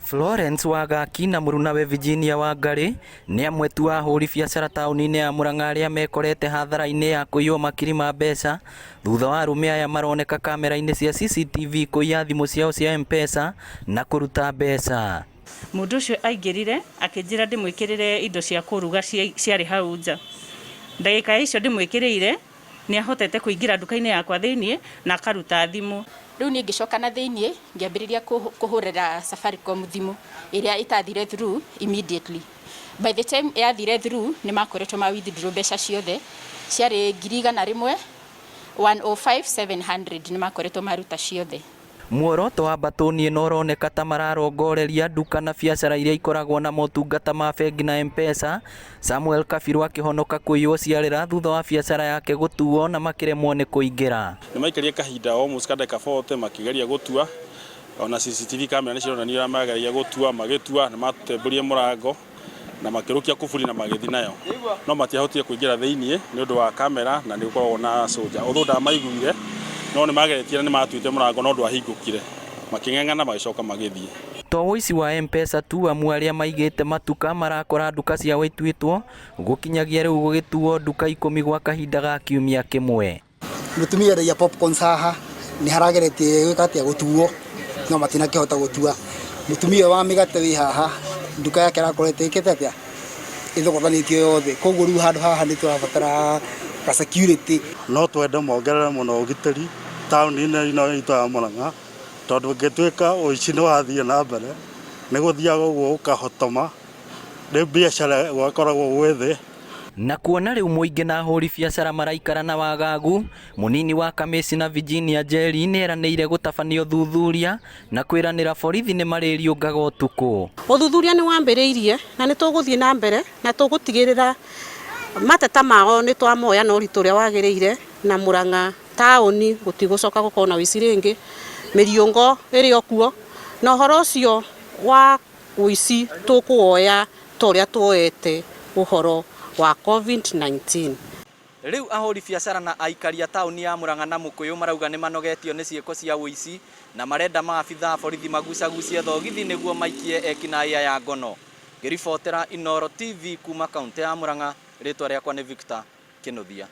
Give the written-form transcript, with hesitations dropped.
Florence Wangaki na mũrunawe Virginia Wangari nĩ amwe tu a ahũri biacara taũni-inĩ ya Murang'a arĩa mekorete hathara-inĩ ya kũiywo makiri ma mbeca thutha wa arũme aya maroneka kamera-inĩ cia CCTV kũiya thimũ ciao cia M-Pesa na kũruta mbeca. Mũndũ ũcio aingĩrire akĩnjĩra ndĩmwĩkĩrĩre indo cia kũruga ciarĩ hau nja. Ndagĩka icio ndĩmwĩkĩrĩire nĩ ahotete kũingĩra nduka-inĩ yakwa thĩiniĩ na akaruta thimũ. Rĩu niĩ ngĩcoka na thĩiniĩ ngĩambĩrĩria kũhũrĩra Safaricom thimũ ĩrĩa ĩtathire through immediately. By the time yathire through nĩ makoretwo ma withdraw mbeca ciothe ciarĩ 101,000, 105,700 nĩ makoretwo maruta ciothe. Muoroto wa mbatũni ĩno ũroneka ta mararongoreria nduka na biacara iria ikoragwo na motungata ma bengi na M-Pesa. Samuel Kabiru akĩhonoka kũiywo ciarĩra thutha wa biacara yake gũtuo na makĩremwo nĩ kũingĩra. Nĩ maikarire kahinda almost ka ndagĩka 40 makĩgeria gũtua, ona CCTV camera nĩ cironania ũrĩa mageragia gũtua, magĩtua nĩ matembũrire mũrango na makĩrũkia kuburi na magĩthiĩ nayo, no matiahotire kũingĩra thĩiniĩ nĩ ũndũ wa kamera na nĩ gũkoragwo na soldier. Although ndamaiguire, no nĩ mageretie na nĩ matuĩte mũrango no ndwahingũkire, makĩng'eng'ana magĩcoka magĩthiĩ. To ũici wa M-Pesa tu amu arĩa maigĩte matuka marakora nduka ciao ituĩtwo, gũkinyagia rĩu gũgĩtuo nduka 10 gwa kahinda ga kiumia kĩmwe. Mũtumia endagia popcorns haha nĩ harageretie gwĩka atĩa gũtuo no matinakĩhota gũtua. Mũtumia ũyũ wa mĩgate wĩ haha nduka yake arakoretwo ĩkĩte atĩa ĩthogothanĩtio yothe, koguo rĩu handũ haha nĩ tũrabatara ka security. No twende mongerere mũno ũgitĩri taũni-inĩ ĩno itũ ya Murang'a tondũ ĩngĩtuĩka ũici nĩ wathiĩ na mbere nĩ gũthiaga ũguo gũkahotoma rĩu biacara gũgakoragwo gwĩ thĩ. Na kuona rĩu mũingĩ na ahũri biacara maraikara na wagagu, mũnini wa kamĩcina Virginia Njeri nĩeranĩire gũtabania ũthuthuria na kwĩranĩra borithi nĩ marĩriũngaga ũtukũ. Ũthuthuria nĩ wambĩrĩirie na nĩ tũgũthiĩ na mbere na tũgũtigĩrĩra mateta mao nĩ twamoya na ũritũ ũrĩa wagĩrĩire na Murang'a taũni gũtigũcoka gũkorwo na ũici rĩngĩ, mĩriũngo ĩrĩ o kuo na ũhoro ũcio wa ũici tũkũwoya ta ũrĩa tuoete ũhoro wa Covid-19. Rĩu ahũri biacara na aikari a taũni ya Murang'a na Mũkũyũ marauga nĩ manogetio nĩ ciĩko cia ũici na marenda maabithaa a borithi magucagucie thogithi nĩguo maikie ekinaĩ aya ngono. Ngĩribotera Inooro TV kuma kauntĩ ya Murang'a, rĩtwa rĩakwa nĩ Victor Kĩnuthia.